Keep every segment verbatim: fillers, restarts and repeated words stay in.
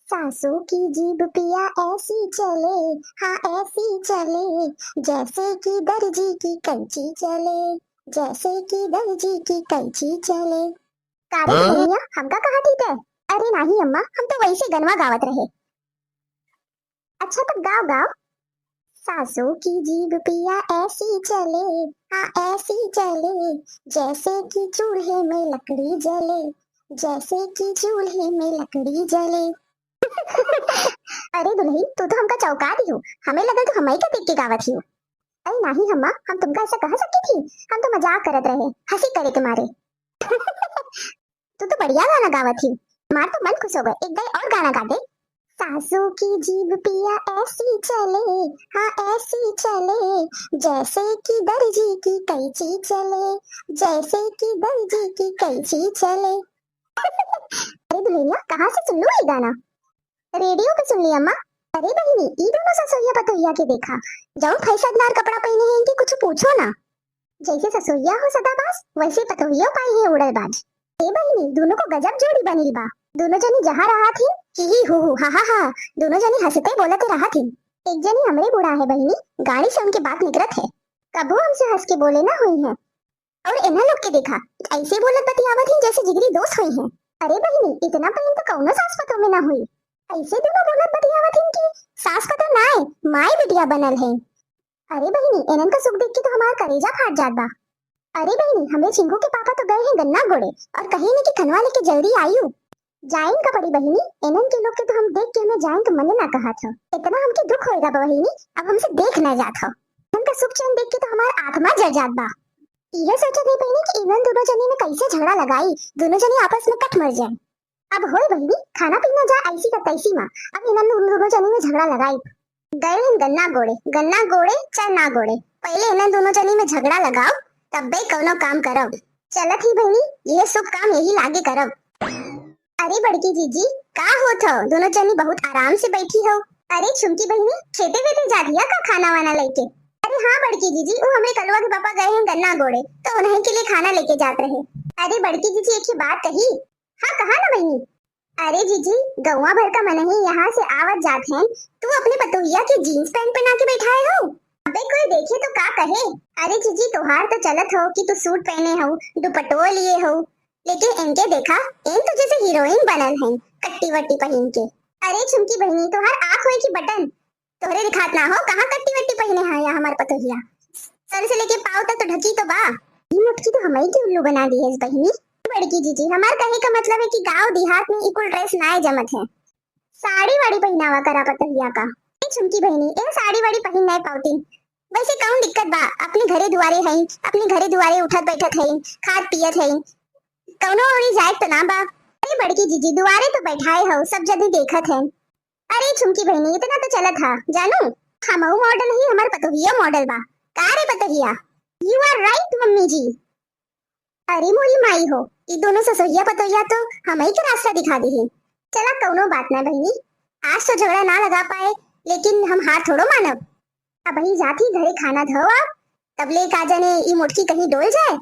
सासू की जीभ पिया ऐसी चले, हाँ ऐसी चले, जैसे कि दर्जी की कैंची चले, जैसे कि दर्जी की कैंची चले। का रे हाँ? दुल्हनिया, हमका कहा थी ते? अरे नाही अम्मा, हम तो वैसे गनवा गावत रहे। अच्छा तो गाओ गाओ। सासू की जीभ पिया ऐसी चले, हाँ ऐसी चले, जैसे कि चूल्हे में लकड़ी जले, जैसे कि चूल्हे में लकड़ी जले। अरे दुल्हन, तू तो हमका चौंका दिहू, हमें लगल तू हमई का देख के गावत हियो। अरे नाही अम्मा, हम तुमका ऐसा कह सकी थी, हम तो मजाक करत रहे, हंसी करे के मारे। तू तो बढ़िया गाना गावत ही, हमार तो मन खुश हो गए। एक दाई और गाना गा दे। सासू की जीभ पिया ऐसी चले, हाँ ऐसी चले, जैसे कि दर्जी की कैंची चले, जैसे कि दर्जी की कैंची चले। अरे दुल्हनिया, कहाँ से सुन लू ये गाना? रेडियो पे सुन ली अम्मा। अरे बहिनी, ई दोनों ससुरिया पतोहिया के देखा, जौन फैशनदार कपड़ा पहने हैं, इनके कुछ पूछो ना। जैसे ससुरिया हो सदाबाज, वैसे पतोहियो पाई है उड़लबाज। ए बहिनी, दोनों को गजब जोड़ी बनिल बा। दोनों जनी जहाँ रहा थी, ही ही हू हू हा हा हा, दोनों जनी हंसते बोलते रहा थी। एक जनी हमरे बूढ़ा है बहिनी, गाड़ी से उनके बात निकरत है, कबो हमसे हंस के बोले ना हुई है। और इन्हें लोग के देखा, ऐसे बोलत बतियावत ही जैसे जिगरी दोस्त हुई हैं। अरे बहिनी, इतना प्रेम तो कौनो सास पतोह में ना हुई। ऐसे दोनों बोलत बतियावत ही कि सास पतोह ना है, माई बिटिया बनल है। अरे बहिनी, इन्हन का सुख देख के तो हमार करेजा फाट जात बा। अरे बहिनी, हमरे छिंकू के पापा तो गए हैं गन्ना गोड़े और कहीं नहीं कि खनवा लेके जल्दी आयु। जाइन का पड़ी बहिनी, इन्हन के लोग के तो हम देख के हमें जाइन का मन ना कहा था। इतना हमके दुख होएगा बहिनी, अब हमसे देख ना जात हो। इनका सुख चैन देख के तो हमार आत्मा जल जात बा। इहे सोचत ही बहिनी कि इन्हन दोनों जनी में कैसे झगड़ा लगाई, दोनों जनी आपस में कट मर जाए। अब होए बहिनी, खाना पीना जा ऐसी का तैसी मा, अब इन्हन दोनों जनी में झगड़ा लगाई। गए इन गन्ना गोड़े, गन्ना गोड़े चाहे ना गोड़े, पहले इन्हन दोनों जनी में झगड़ा लगाओ, तब्बे कौनो काम करब। चलत ही बहिनी, यह शुभ काम यही लागे करब। अरे बड़की जीजी, का होत हो? दोनों जनी बहुत आराम से बैठी हो। अरे छुमकी बहिनी, खेते वेते जात हिया का खाना वाना लेके? अरे हाँ बड़की जीजी, वो हमरे कलुआ के पापा गए हैं गन्ना गोड़े, तो उन्हीं के लिए खाना लेके जात रहे। अरे बड़की जीजी, एक ही बात कही। हाँ कहा ना बहिनी। अरे जीजी, गौवा भर का मनही यहाँ से आवत जात हैं, तू अपने पतोहिया के जींस पैंट पहना के बैठाए हो। अबे कोई देखे तो का कहे? अरे जीजी, तोहार तो चलत हो कि तू सूट पहने हो, दुपट्टो लिए हो, लेकिन इनके देखा, इन तो जैसे हीरोइन बनल हैं, कट्टी वट्टी पहिन के। अरे छुमकी बहिनी, तोहार आँख होए की बटन, तोहरे दिखात ना हो, कहाँ कट्टी वट्टी पहिने हैं या हमार पतोहिया? सर से लेके पाँव तक तो ढकी तो बा। ई मोटकी तो हमई के उल्लू बना दी है बहिनी। बड़की जीजी, हमार कहे का मतलब है कि गाँव देहात में ई कुल ड्रेस नाय जमत है। साड़ी वाड़ी पहिनावा करा पतोहिया का। ए छुमकी बहिनी, ए साड़ी वाड़ी पहिन नाय पावती। वैसे कौन दिक्कत बा? अपने घरे दुआरे हई, अपने घरे दुआरे उठत बैठत हई, खात पियत हई, कौनो ओरी जाए तो ना बा। अरे बड़की जीजी, दुआरे तो बैठाए हो, सब जने देखत हैं। अरे छुमकी बहिनी, इतना तो चलत हा, जानू, हमहू मॉडल ही, हमार पतोहिया मॉडल बा। का रे पतोहिया? You are right मम्मी जी। अरे मोरी माई हो, ई दोनों ससुरिया पतोहिया तो हमही के रास्ता दिखा दी है। चला कौनो बात ना बहिनी, आज तो झगड़ा ना लगा पाए, लेकिन हम हार थोड़ो मानब। अबही जात ही घरे खाना धो आ, तब ले का जाने ई मोटकी कहीं डोल जाए,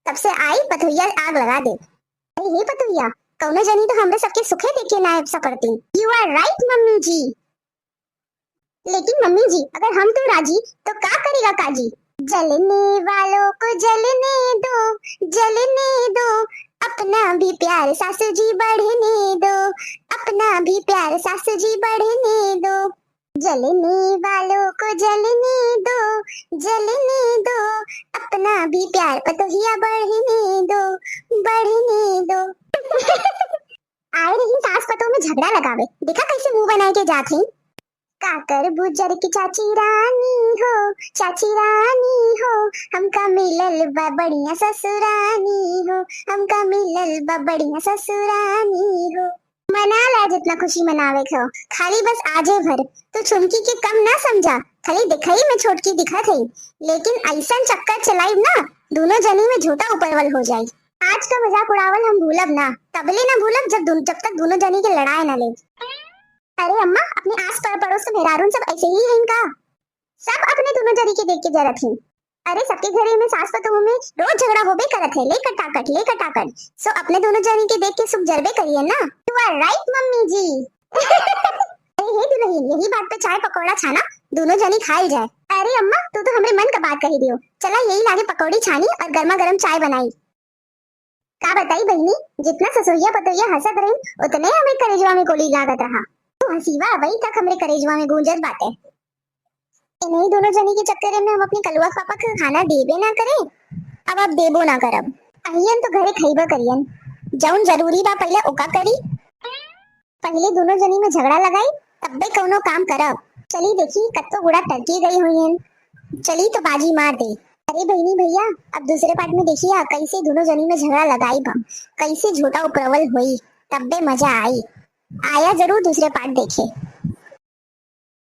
तब से आई पतोहिया आग लगा दे। अरे हे पतोहिया, कौनो जनी तो हमरे सबके सुखे देखे ना सपरती। You are right मम्मी जी। लेकिन मम्मी जी, अगर हम तो राजी तो का करेगा काजी? जलने वालों को जलने दो, जलने दो, अपना भी प्यार सासू जी बढ़ने दो, अपना भी प्यार सासू जी बढ़ने दो। जलने वालों को जलने दो, जलने दो, अपना भी प्यार पतोहिया बढ़ने दो, बढ़ने दो। आए रही सास पतोह में झगड़ा लगावे, देखा कैसे मुंह बनाए के जात है। काकर बुजर की चाची रानी हो, चाची रानी हो, हमका मिलल बा बढ़िया ससुरानी हो, हमका मिलल बा बढ़िया ससुरानी हो। मना ला जितना खुशी मनावे के हो, खाली बस आजे भर। तू छुमकी के कम ना समझा, खाली दिखाई में छोटकी दिखत है, लेकिन ऐसन चक्कर चलाइब ना, दोनों जनी में झूठा उपरवल हो जाई। आज का मजाक उड़ावल हम भूलब ना, तबले ना भूलब जब दोन-, जब तक दोनों जनी के लड़ाए ना ले। अरे अम्मा, अपने आस पर पड़ोस के मेहरारून सब ऐसे ही हैं का? सब अपने दोनों जनी के देख के जरत हैं। अरे सबके घरे में सास पतोह में रोज झगड़ा होबे करत है, ले कटाकट, ले कटाकट। So अपने दोनों जनी के देख के सुख जरबे करिए ना। You are right मम्मी जी। यही बात पे चाय पकौड़ा छाना, दोनों जनी खाइल जाए। अरे अम्मा, तू तो हमरे मन का बात कही दियो। चला यही लागे पकौड़ी छानी और गर्मा गर्म चाय बनाई। का बताई बहिनी, जितना ससुरिया पतोहिया हंसत रही, उतने हमरे करेजवा में गोली लागत रहा। तू हंसीवा अबई तक हमरे करेजवा में गूंजत बाटे। इन्हीं दोनों जनी के चक्कर में हम अपने कलुआ पापा के खाना देबे ना करे, अब आप देबो ना करब। अहियन तो घरे खइबा करियन, जौन जरूरी बा पहले ओका करी। पहले दोनों जनी में झगड़ा लगाई, तब्बे कौनो काम करब। चली देखी कत्तो गुड़ा टरकी गई हुई हैं, चली तो बाजी मार दे। अरे बहिनी भैया, अब दूसरे पार्ट में देखिया कैसे दोनों जनी में झगड़ा लगाई बा, कैसे झूठा उपरवल होई, तब्बे मजा आई। आया जरूर दूसरे पार्ट देखे।